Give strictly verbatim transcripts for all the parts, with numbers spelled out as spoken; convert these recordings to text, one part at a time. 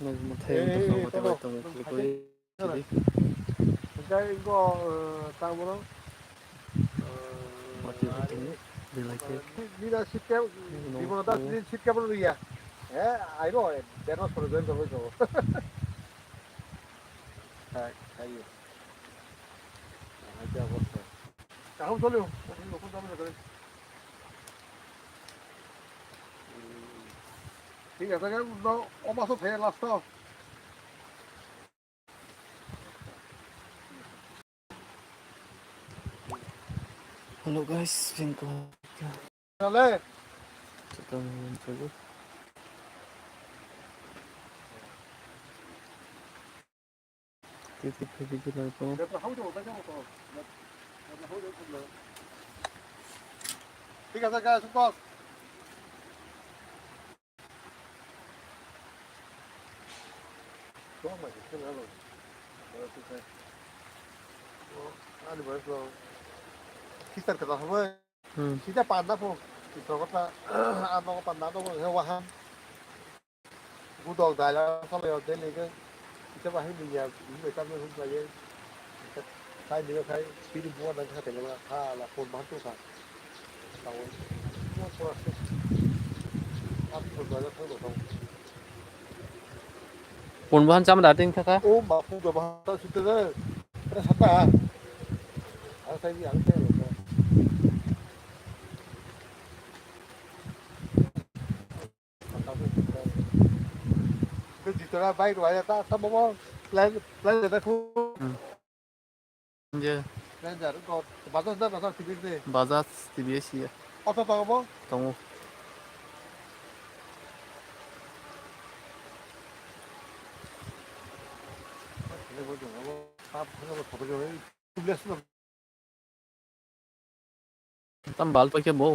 Nokni mwtai Eh, wngtongkha, eh, watwi bai tamo, tongo, tamo, tongwi tamo. Sidi. Hwnkhe ingo, eh, Watwi bai tongo, belai khe. Nina sitka, Nokni Bimona Das tongo. Ni sitka bo rwya. Eh, aibo, eh, Beno soro join korwi tongo. Hai, hai. Hai, kya bosta? Kaham chole, nokni nokni tamo jagare. Thik ase, no, o maso phe last o. Hello guys, jengko. Chale. Chata mo chalo. Titi phe video lai ko. Thik ase guys, suppose. Ani boyos lo. Sister kata habo. Hmm. Sida panda po. Sister kata ano panda to he wahan. Budok dala solo yo dele ke. Ise bahai niya, ini mereka ni hum lagi. Sai ni sai, piri buat dan kata lagi. Ha la phone bantu sa. Tahu. Buat proses. Apa buat banyak pun tahu. Pun bahan sama dating kaka? Oh, bapu gua bahan tak situ deh. Ada sata. Ada saya yang saya loh. Itu jitora baik lah ya, tak sama mau. Lain, lain ada ku. Hmm. Ye. Ranger, ko Bajaj da, Bajaj T V S de. Bajaj T V S ye. Auto tongo bo? Tongo. Tam bal paikhe bo.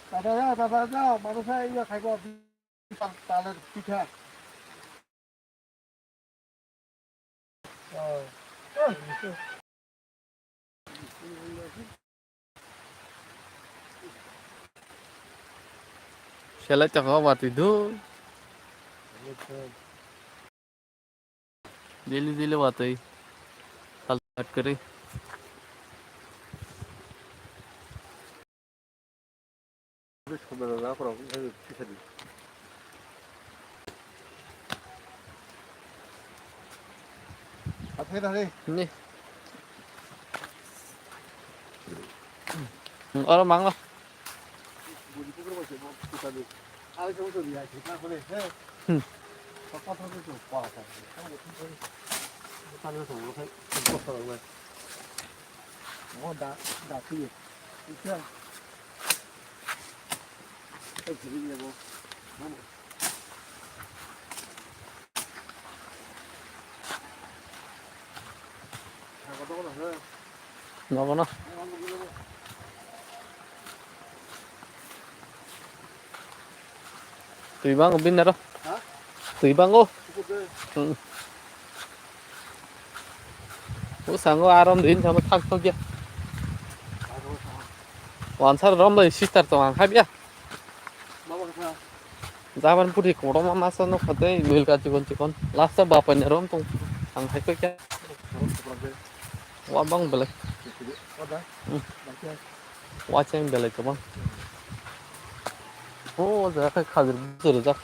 Tata ya, tata ya, mana saya iya khai ko. Taler pitha. Selai chakao watwi do. Daily daily watwi. Sal kat kare. Ni. Oro mangla. Hmm. Nogo no. Twi bango bini aro. Ha? Twi bango. Twi bango. Hmm. O sango arom din sama thak thok ya. Wansar rom bai sister tong ang habya. Mama kha. Jaban puri kotorma masa no khate milka chikon chikon. Last o bapani rom tong ang hai kya. Wa bang belai. Oda. Hmm. Wa cheng belai kwbang. O jaga khai khajir bujur rijak.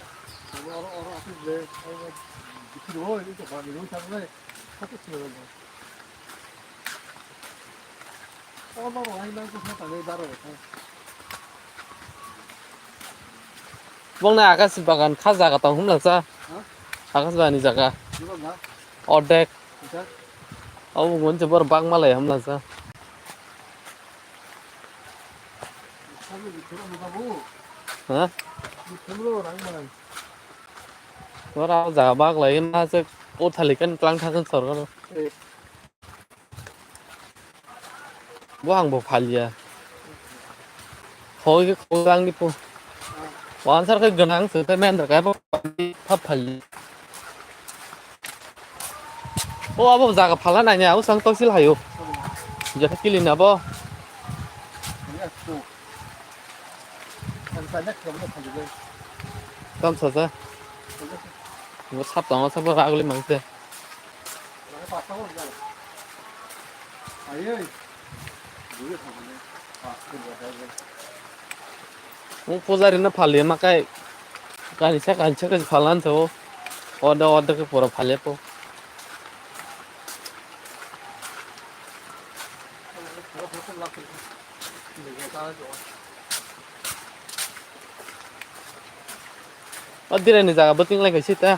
Bongni akas bagan kha jaga tong humlasa. Akas bagani jaga. Ordek. Abo gonse bor bak malai hamlasa. Ha? Ora jaga bak lai ma se o thali kan tlang tha kan sorkar. Bo ang bo phalia. Hoi ke khoi ang ni po. Wansar ke ganang se te men ka bo pha phali. O abo jaga phala nai nya, o sang tosil hayo. Jata kili na bo. Tam sasa. Bo sap tong sap ragli mangse. Mo pujari na phali ma kai. Kani sa kani sa kani phalan tho. Oda oda ke pura phali po. O dirani jaga bwtwng lai kaisa ta.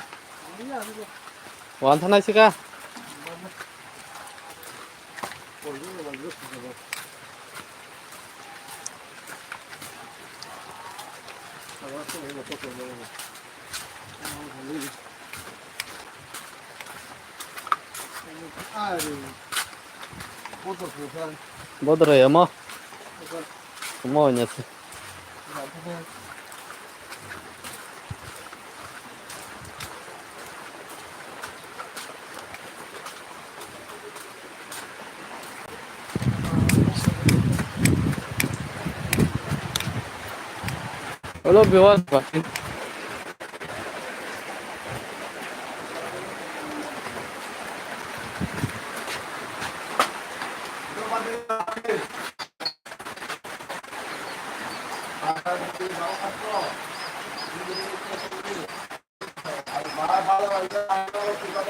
Wan thanai sika. Bodoro ya mo. Mo nya se. Hello viewers,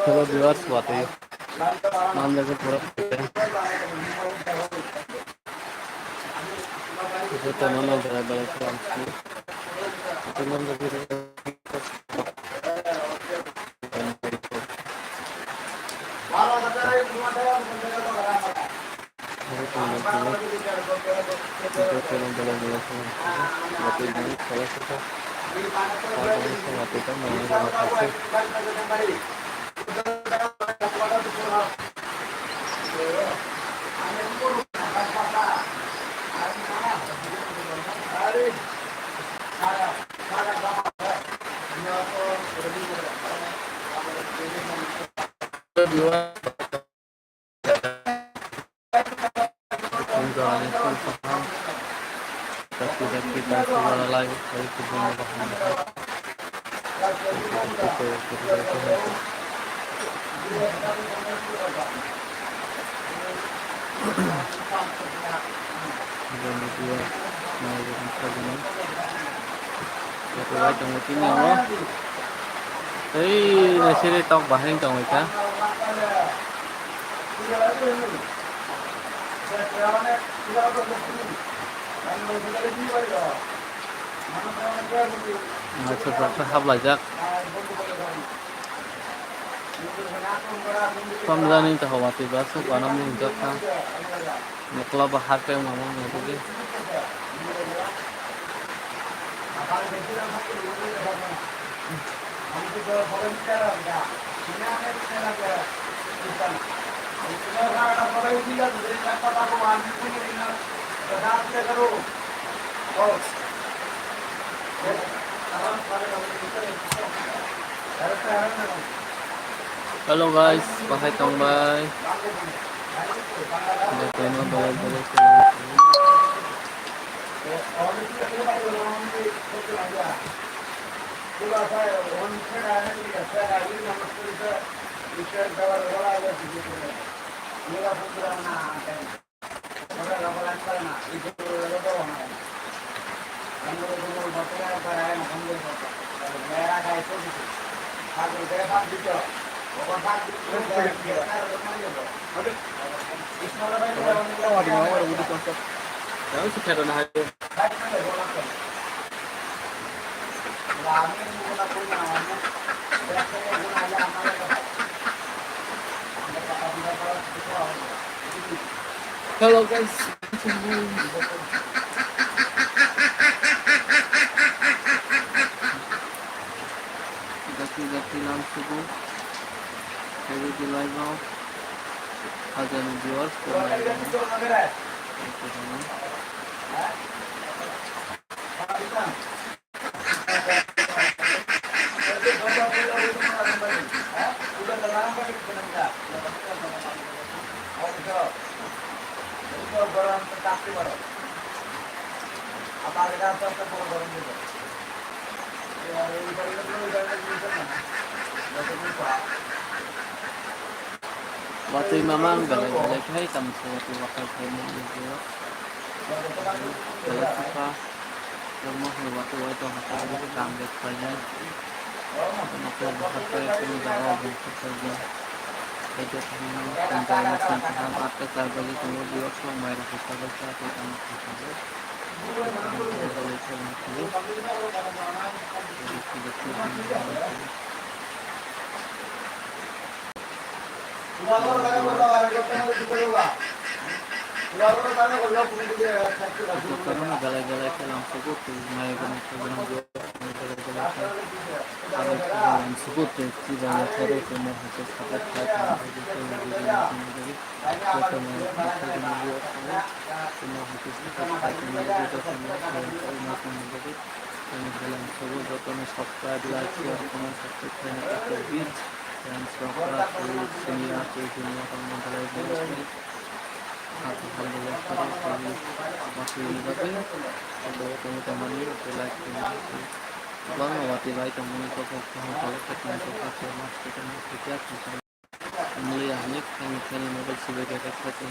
Hello viewers, watwi manjak khe pura. Jotono no belai belai khe ang si. Jotono no belai belai khe. Tei naisiri tok bahai tongwi kha. Naisajak khe haplaijak. Tamjani to homa twi ba swk uanamung hwnjak kha. Mokla bo hakhe mama motogwi. Hello guys, bahai tongbai. Jotono belai belai khe. Hello guys. Jati jati lam subu. Hello di live o. Hajar viewers. Watwi mamang belai belai khai tamo se watwi wakai khai mo nugwi o. Belai sukha. Tamo hai watwi wai tong kha tamo se kam bek khai nai. Tamo se bukhak khai tamo jaga o bukhak khai nai. Hai joto no tong jaga ni tong kha atta char baji tongo, di o sok mai rok kisa bai kha tei tamo kha. Belai belai khe lamsogo twi mai gwnang khe gwnang belai belai khe lamsogo twi twi bai yapharo twi mai hai khe support khlai tong khe joto no video no tong khe joto no video o thango twi mai hai khe support khlai tong khe joto no twi mai tong khe joto no belai lamsogo joto no subscribe like share comment subscribe khlai na khe twi. Yang sokra twi sini ya twi sini ya tong khe belai belai khe. Happy holiday, happy holiday, happy holiday. Happy holiday, happy holiday. Bang awati lai tong mani kok kok kok kok kok kok kok kok kok kok kok kok kok. Muli ahli kang kang mobile sibai kaka kaka.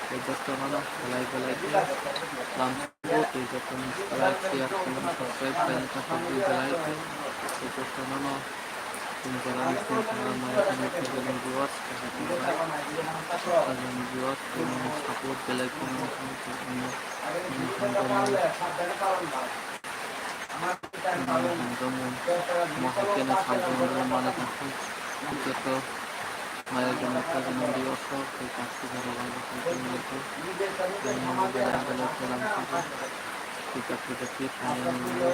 Tei joto no belai belai khe lam sugo tei joto no like share comment subscribe khaina kha belai khe. Tei joto no Tini jora ni sini tongma maya tini kajani viewers, kajani viewers, tini support belai kheno tini tini hamjakmung, tini hamjakmung, mo hai kheno saljakmung mani tongkha, joto maya gwnang kajani viewers rok tei kaisa jora bai bo tongkha, tini belai belai khe lam sugo. Puja puja khe khainani mwnwi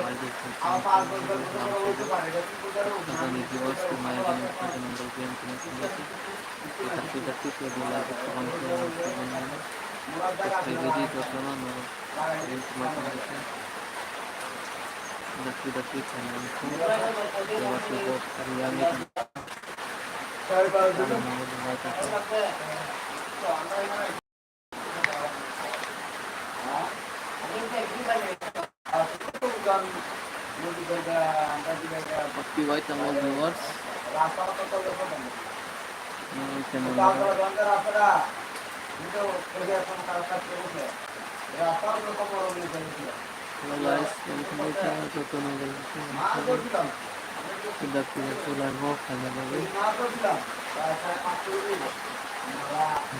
laijak khe chini khe lamsugo. Khajani viewers khe maya gwnang khe gwnang rok biyang khe nang thangwi khe puja puja khe khe bo laijak kwbang khe lamsugo nang. Khe khaibidi jotono norok biyang kwma tongwi khe puja puja khe khainani khe jora khe bo riyangwi tong. Happy white tongo viewers. Nini channel o. Hello guys, welcome back to our channel. Pida pida chula mo khaina bagwi.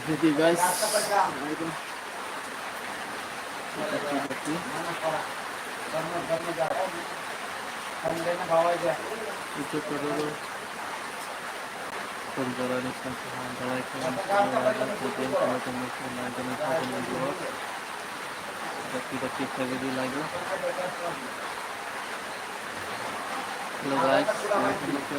Thank you guys. Pida pida. Itu kororo. Pondorani sangkha belai khe ang belai khe belai khe belai khe. Hello guys, welcome back to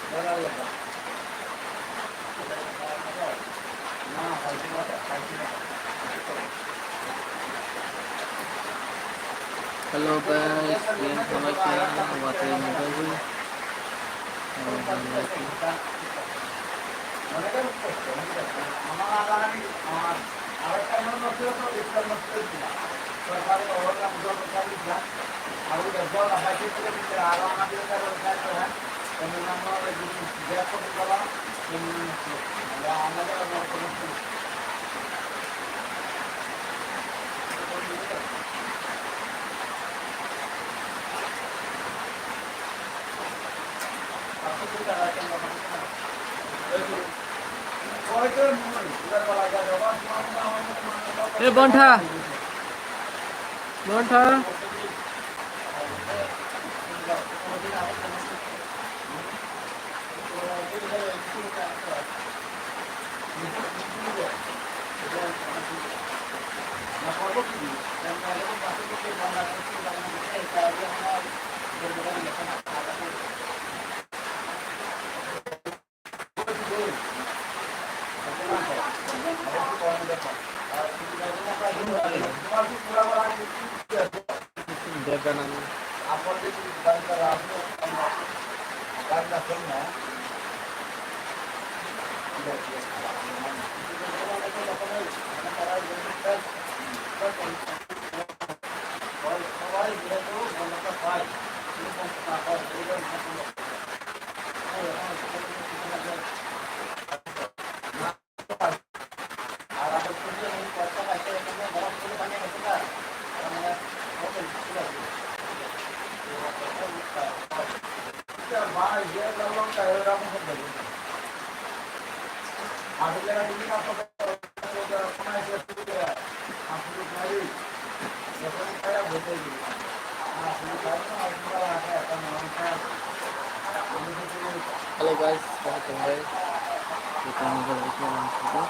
Hello guys. Hello guys, yang sama kaya watay mobile. Hey, Bontha. Bontha. Deganang. Hello guys, kamu tunggu. Kita mau balik ke rumah kita.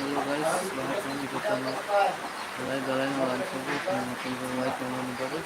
Hello guys, bahar kami ketemu. Galai galai malam subuh, kami ketemu white malam baru.